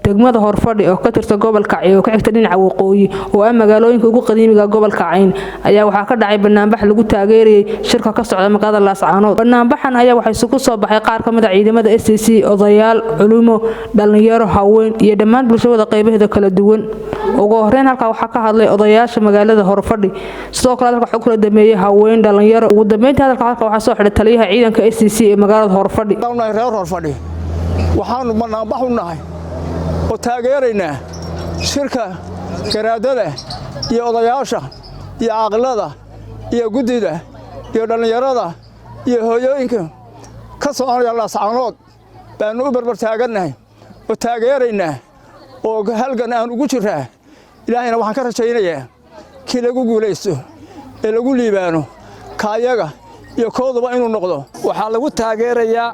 Degmada Horfadhi oo ka tirsan gobolka Cayn oo ka xigta dhinaca waqooyi, oo ah magaalooyinka ugu qadiimiga gobolka Cayn, ayaa waxaa ka dhacay banaanbax lagu taageerayay shirka ka socda magaalada Laascaanood. Banaanbaxan ayaa waxaa isugu soo baxay qaar ka mid a ciidamada SSC, odayaal, culimo, dhalinyaro, haween iyo dhammaan bulshada qaybaheeda kala duwan. Ugu horeyn halkaa waxaa ka hadlay odayaasha magaalada Horfadhi. Sidoo kale halka waxaa kula dameeyay haween, dhalinyaro. Ugu dambeyntii hadalka halka waxaa soo xidhay taliyaha ciidanka SSC ee magaalada Horfadhi. Reer Horfadhi waxaanu banaanbax u nahay oo taageeraynaa shirka garaadada iyo odayaasha iyo caaqilada iyo guddida iyo dhallinyarada iyo hooyooyinka ka soconaya Laascaanood baannu u barbar taagannahay oo taageeraynaa oo halgan aan ugu jiraa. Ilaahayna waxaan ka rajaynayaa kii lagu guulaysto ee lagu liibaano kaayaga iyo kooduba inuu noqdo. Waxaa lagu taageerayaa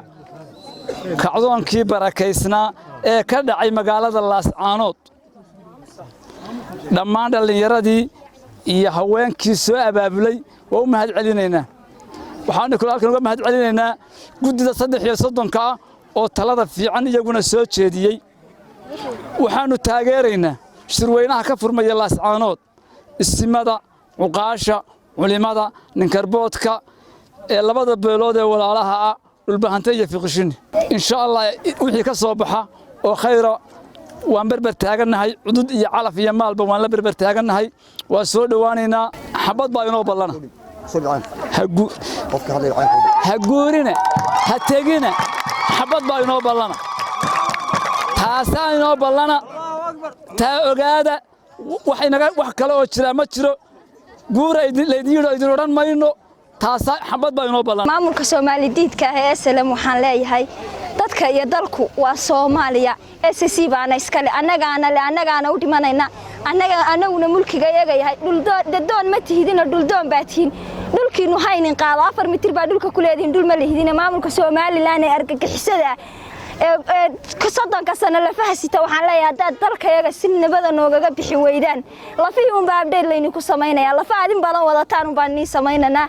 kacdoonkii barakaysnaa ee ka dhacay magaalada Laascaanood. Dhammaan dhallinyaradii iyo haweenkii soo abaabulay waa u mahad celinaynaa. Waxaanu kaloo halkan uga mahad celinaynaa guddida 33-ka ah oo talada fiican iyaguna soo jeediyey. Waxaannu taageeraynaa shirweynaha ka furmaya Laascaanood, isimada, cuqaasha, culimada, ninkarboodka ee labada beelood ee walaalaha ah, Dhulbahante iyo Fiqishini. Insha Allah wixii ka soo baxa oo khayra waan berber taagannahay. Cudud iyo calaf iyo maalba waan la berber taagannahay. Waa soo dhowaanaynaa. Xabad baa inoo ballana. Ha guurina, ha tegina. Xabad baa inoo ballana, taasaa inoo ballana. Taa ogaada. Wax kale oo jiraa ma jiro. Guura laydin yidho idin odhan mayno. Taasaa xabad baa inoo ballan. Maamulka Soomaali diidka ah ee SLM waxaan leeyahay, dadka iyo dalku waa Soomaaliya. SSC baana iskale, annagaana le, annagaana u dhimanayna, annaga annaguna mulkiga iyaga yahay. Dhuldoon ma tihidina, dhuldoon baa tihin. Dhulkiinu haynin qaado. 4 mitir baa dhulka ku leedihin, dhul ma lihidina. Maamulka Somaliland ee argagixisada ee 30-ka sano lafaha sita waxaan leeyahay, haddaad dalkayaga si nabada noogaga bixi weydaan, lafihii unbaa update laydinku samaynaya. Lafa adin badan wadataan unbaan nii samaynaynaa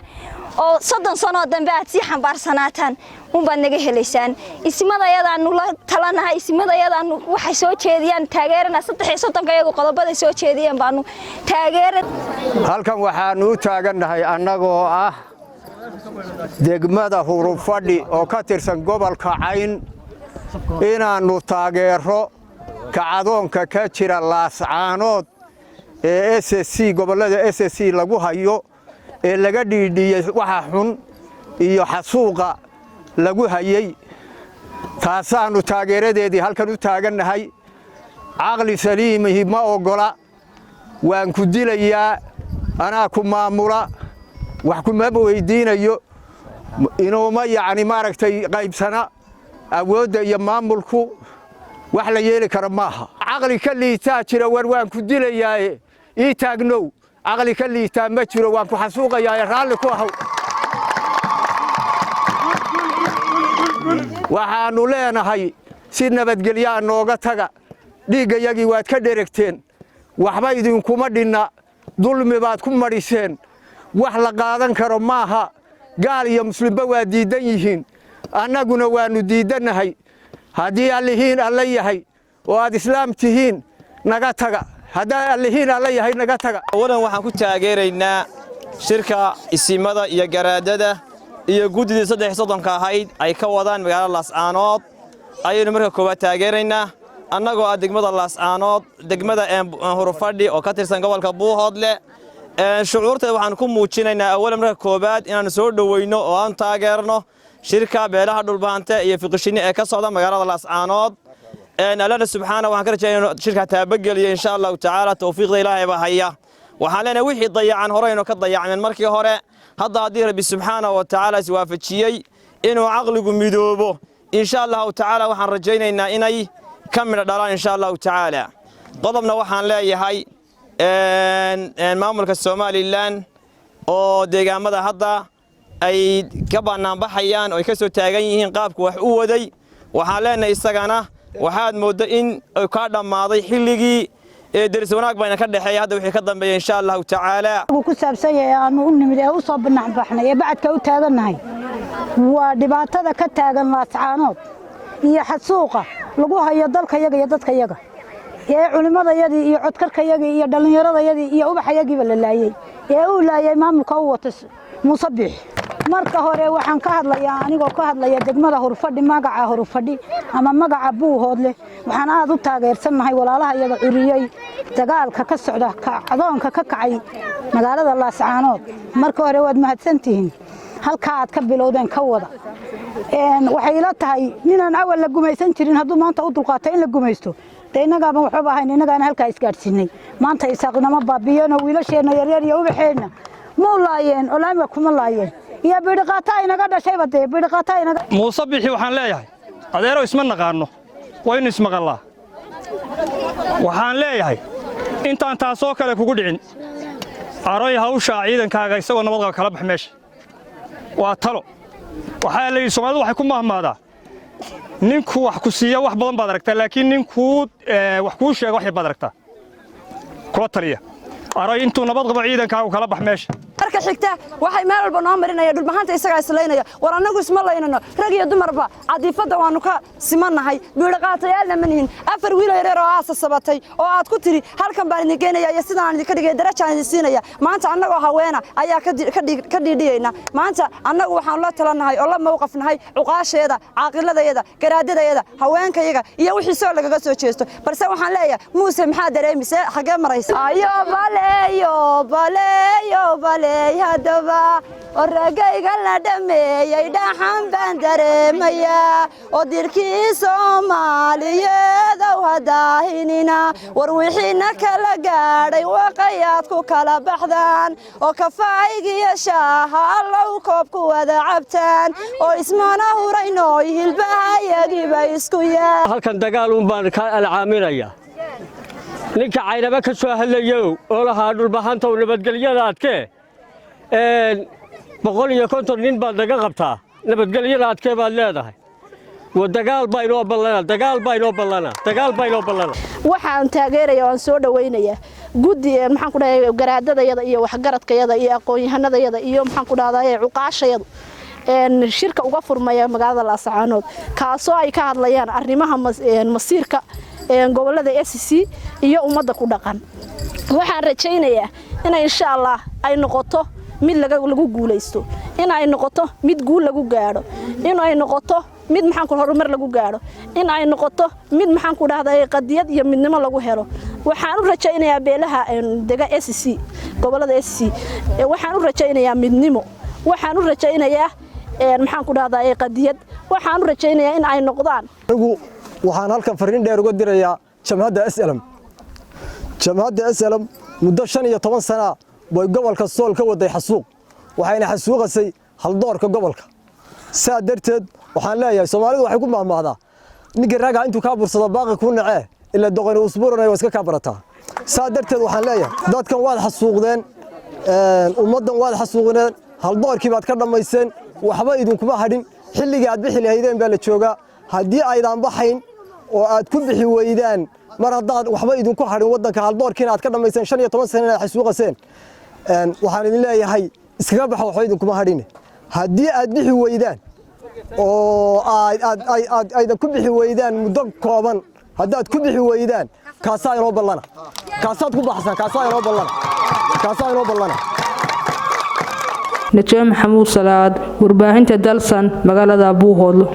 oo 30 sanoo dambe aad sii xambaarsanaataan unbaad naga helaysaan. Ismadayadaanu la talanahay, ismadayadaanu waxay soo jeediyaan taageerana. 33-ka iyagu qodobada soo jeediyeen baanu taageera. Halkan waxaannu u taagannahay annagoo ah degmada Hurufadhi oo ka tirsan gobolka Cayn inaannu taageero kacdoonka ka jira Laascaanood ee SSC, gobollada SSC lagu hayo ee laga dhiidhiyey waxa xun iyo xasuuqa lagu hayey. Taasaannu taageeradeedii halkan u taagannahay. Caqli saliimihi ma oggola waan ku dilayaa, anaa ku maamula, wax kuma weyddiinayo. Inuuma yacni maaragtay qaybsana awoodda iyo maamulku wax la yeeli karo maaha. Caqli ka liitaa jira war waan ku dilayaaye ii taagnow? Caqli ka liitaa ma jiro. Waan ku xasuuqayaaye raalli ku ahaw. Waxaannu leenahay, si nabadgelyaa nooga taga. Dhiiggayagii waad ka dheregteen, waxba idinkuma dhinna. Dulmi baad ku madhiseen, wax la qaadan karo maaha. Gaal iyo muslimba waa diiddan yihiin, annaguna waannu diiddannahay. Haddii allihiin alla yahay oo aad islaam tihiin, naga taga. Haddaa allihiin alla yahay, naga taga. Awalan waxaan ku taageeraynaa shirka isimada iyo garaadada iyo guddidii 33-ka ahayd ay ka wadaan magaalada Laascaanood ayaynu marka koowaad taageeraynaa, annagoo ah degmada Laascaanood, degmada Hurufadhi oo ka tirsan gobolka Buuhoodle. Shucuurteeda waxaan ku muujinaynaa awalan marka koowaad inaannu soo dhoweyno oo aan taageerno shirka beelaha Dhulbahante iyo Fiqishini ee ka socda magaalada Laascaanood. Allana subxaana waxaan ka rajaynaa inuu shirka taabageliyo, insha Allahu tacaala. Tawfiiqda Ilaahay baa haya. Waxaan leenahay, wixii dayacan horeynu ka dayacmeen markii hore, hadda haddii Rabbi subxaana wa tacaala is waafajiyey inuu caqligu midoobo, insha Allahu tacaala waxaan rajaynaynaa inay ka midho dhalaan, insha Allahu tacaala. Qodobna waxaan leeyahay maamulka Somaliland oo deegaamada hadda ay ka bannaanbaxayaan oo ay ka soo taagan yihiin qaabku wax u waday, waxaan leenahay isagana waxaad moodda in kaa dhammaaday xilligii ee deris wanaag bayna ka dhexeeya hadda wixii ka dambeeya, insha Allahu tacaala. Ku saabsan yahay aanu u nimid ee u soo banaanbaxnay ee bacadka u taagannahay waa dhibaatada ka taagan Laascaanood iyo xasuuqa lagu hayo dalkayaga iyo dadkayaga. Ee culimmadayadii iyo codkarkayagii iyo dhallinyaradayadii iyo ubaxayagiiba la laayey, ee uu laayay maamulka u wata Muuse Biix. Marka hore waxaan ka hadlayaa, anigoo ka hadlaya degmada Hurfadhi, magaca Hurfadhi ama magaca Buuhoodleh, waxaan aad u taageersannahay walaalaha iyaga curiyey dagaalka ka socda, kacdoonka ka kacay magaalada Laascaanood. Marka hore waad mahadsantihiin, halkaa aad ka bilowdeen ka wada. Waxay ila tahay ninaan awal la gumaysan jirin hadduu maanta u dulqaato in la gumaysto, dee innagaaba waxbaba ahayn, innagaana halkaa isgaadhsiinay. Maanta Isaaqnamo baabiyeenoo wiilasheenna yaryar iyo ubaxeenna muu laayeen oo laamiga kuma laayeen iyo biidhiqaata inaga dhashayba, dee biidhiqaata inaga. Muuse Bixi waxaan leeyahay, adeerow, isma naqaanno, waynu ismaqallaa. Waxaan leeyahay, intaan taasoo kale kugu dhicin, aroy hawshaa ciidankaaga isagoo nabadqaba kala bax meesha. Waa talo. Waxaa la yidhi, Soomaalidu waxay ku mahmaadaa, ninku wax ku siiya wax badan baad aragtaa, laakiin ninkuu wax kuu sheega wax yar baad aragtaa. Kula taliya, aroy, intuu nabad qabo ciidankaagu kala bax meesha. Marka xigta waxay meel walba noo marinaya Dhulbahanta isagaa islaynaya. War annagu isma laynano, rag iyo dumarba cadiifadda waannu ka simannahay, biidhaqaatayaalna ma nihin. Afar wiil oo yaryar oo aasa sabatay oo aad ku tidhi halkan baan idin keenaya iyo sidaan idinka dhigaya, darajaan idin siinaya, maanta annagoo haweena ayaa ka dhiidhiyayna. Maanta annagu waxaanu la talannahay oo la mowqafnahay cuqaasheeda, caaqiladayada, garaadadayada, haweenkayaga iyo wixii soo lagaga soo jeesto. Balse waxaan leeyahay, Muuse, maxaa dareemise? Xaggee maraysa? Ayo baleeyo baleeyo baleey, haddaba oo ragayga la dhameeyey dhaxan baan dareemayaa, oo dirkii Soomaaliyeedow hadaahinina. War wixiina kala gaadhay waqayaad ku kala baxdaan, oo kafaygiyo shaaha allow koob ku wada cabtaan, oo ismana huraynooy hilbahayagiiba isku yaa. Halkan dagaal uun baan ka alcaaminaya. Ninka Caynaba ka soo hadlayow oo lahaa Dhulbahantow nabadgelyada adkee, 150 nin baad naga qabtaa, nabadgelyada adkee baad leedahay. Wa dagaal baa inoo ballana, dagaal baa inoo ballana, dagaal baa inoo ballana. Waxaan taageeraya oo aan soo dhawaynayaa guddi, maxaan ku dhahay, garaadadayada iyo waxgaradkayada iyo aqoon-yahanadayada iyo, maxaan ku dhahdaa, cuqaashayadu shirka uga furmaya magaalada Laascaanood, kaasoo ay ka hadlayaan arrimaha masiirka gobolada SC iyo ummadda ku dhaqan. Waxaan rajaynayaa inay, insha Allah, ay noqoto mid lagu guulaysto, in ay noqoto mid guul lagu gaadho, in ay noqoto mid, maxaan ku, horumar lagu gaadho, in ay noqoto mid, maxaan ku dhahday, qadiyad iyo midnimo lagu helo. Waxaan u rajaynayaa beelaha dega SC, gobolada SC, waxaan u rajaynayaa midnimo, waxaan u rajaynayaa, maxaan ku dhahday, qadiyad, waxaan u rajaynayaa in ay noqdaan. Anigu waxaan halkan fariin dheer uga dirayaa jamhadda SLM. Jamhadda SLM muddo 15 sana bay gobolka Sool ka waday xasuuq, waxayna xasuuqasay haldoorka gobolka. Saa darteed waxaan leeyahay, Soomaalidu waxay ku mahmaahdaa, ninkii ragga intuu kaa bursado baaqi kuu nacee, ila doqoni usbuuranay waa iska kaa barataa. Saa darteed waxaan leeyahay, dadkan waad xasuuqdeen, ummaddan waad xasuuqdeen, haldoorkii baad ka dhammayseen, waxba idinkuma hadhin. Xilligii aad bixi lahaydeen baa la joogaa. Haddii aydaan baxayn oo aad ku bixi weydaan, mar haddaad waxba idinku hadhin waddanka, haldoorkiina aad ka dhammayseen, 15 sana inaad xasuuqaseen, waxaan idin leeyahay iskaga baxa, waxba idinkuma hadhin. Haddii aad bixi weydaan oo aydan ku bixi weydaan muddo kooban, haddaad ku bixi weydaan, kaasaa inoo ballana, kaasaad ku baxsaan, kaasaa inoo ballana, kaasaa inoo ballana. Najaa Maxamuud Salaad, warbaahinta Dalsan, magaalada Buuhoodlo.